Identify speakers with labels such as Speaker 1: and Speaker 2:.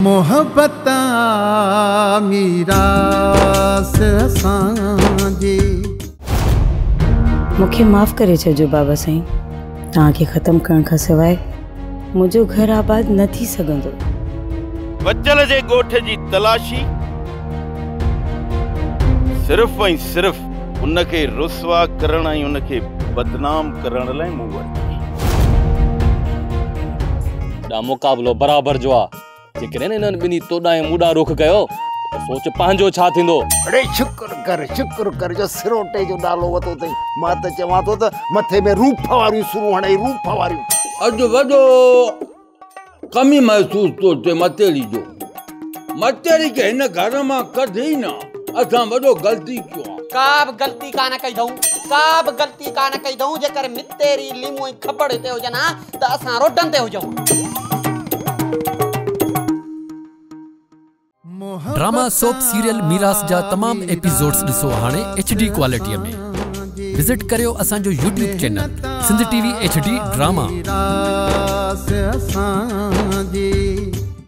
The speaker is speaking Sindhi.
Speaker 1: محبت آ ميراث اسان جي.
Speaker 2: مون کي معاف ڪري ڇڏجو بابا سائين، توهان کي ختم ڪرڻ کان سواء منهنجو گهر آباد نه ٿي سگهندو.
Speaker 3: بچل جي ڳوٺ جي تلاشي صرف ۽ صرف ان کي رسوا ڪرڻ ۽ ان کي بدنام ڪرڻ لاء مون ورتي.
Speaker 4: ڏانهن مقابلو برابر جو آ. جيڪڏهن انهن ٻنهي تو ڏانهن ۽ مون ڏانهن رخ ڪيو ته سوچ پنهنجو ڇا ٿيندو.
Speaker 5: اڙي شڪر ڪر شڪر ڪر جو سروٽي جو نالو وتو اٿئي. مان ته چوان ٿو ته مٿي ۾ روڦ واريون سرون هڻئي روڦ واريون.
Speaker 6: اڄ وڏو ڪمي محسوس ٿو ٿئي متيري جو. متيري کي هن گهر مان ڪڍي ئي نه اسان وڏو غلطي ڪيو آ.
Speaker 7: ڪا به غلطي ڪانه ڪئي اٿئون، ڪا به غلطي ڪانه ڪئي اٿئون. جيڪر متيري، ليمو ۽ کٻڙ هتي هجن ها ته اسان روڊن تي هجون ها.
Speaker 8: ڊراما سوپ سيريل ميراث جا تمام ايپيسوڊز ڏسو هاڻي ايڇ ڊي ڪوالٽي ۾. وزٽ ڪريو اسان جو YouTube channel Sindh T V H D drama.
Speaker 1: ميراث اسان جي.